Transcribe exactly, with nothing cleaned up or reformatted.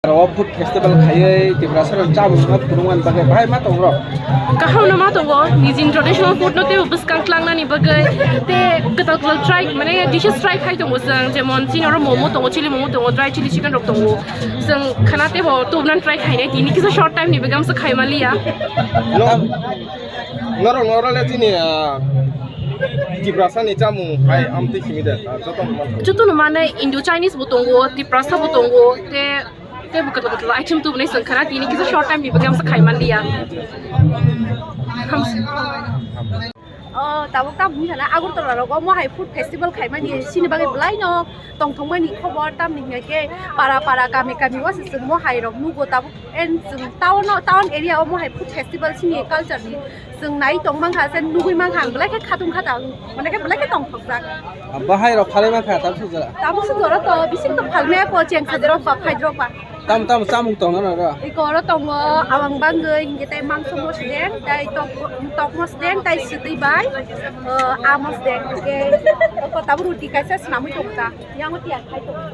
Aro food festival khaiwi Tiprasa rok chamung no phunukmani bagwi bahai ma tongo rok. Kaham no ma tongo, nijini traditional food no teibo bwskang tlangnani bagwi, tei kwtal kwtal try, mane dishes try khai tongo chwng, jemon chini oro momo tongo, chili momo tongo, dry chili chicken rok tongo. Chwng khana teibo tubunani try khainai, tini kisa short time ni bagwi amsa khai manliya. No, norok, norok le chini, ah, Tiprasa ni chamung hai amtwi simi de, ah, joto no manthogo. Joto no mane Indo Chinese bo tongo, Tiprasa bo tongo, tei Tei bo kwtal kwtal item tubunai chwng khana, tini kisa short time ni bagwi amsa khai manliya. Oh, tabuk ta bung sana Agartala rogo omo hai food festival khaimani, sini bagwi belai no tongthokmani khobor, tamni hwnkhe para para kami kami o se chwng mo hai rok nugo tabuk, and chwng town o, town area o mo hai food festival sini culture ni chwng nai tong mankha, se nugwi mankha, ang belai khe khatung kha ta, mane khe belai khe tongthokjak. Bahai rok phalwi mankha, tabuk sujora. Tabuk sujora to, bising to phalmaya ko, cheng sajorok ba, phaidrok ba. Tam tam chamung tongo na ro? Iko oro tongo, awang bangwi, hingke tai mangso mosdeng, tai tok, tok mosdeng, tai sitwi bai, eh, a mosdeng, hingke tabuk roti kaisa swnamwi tongo ta. Yang o tiya khai tongo.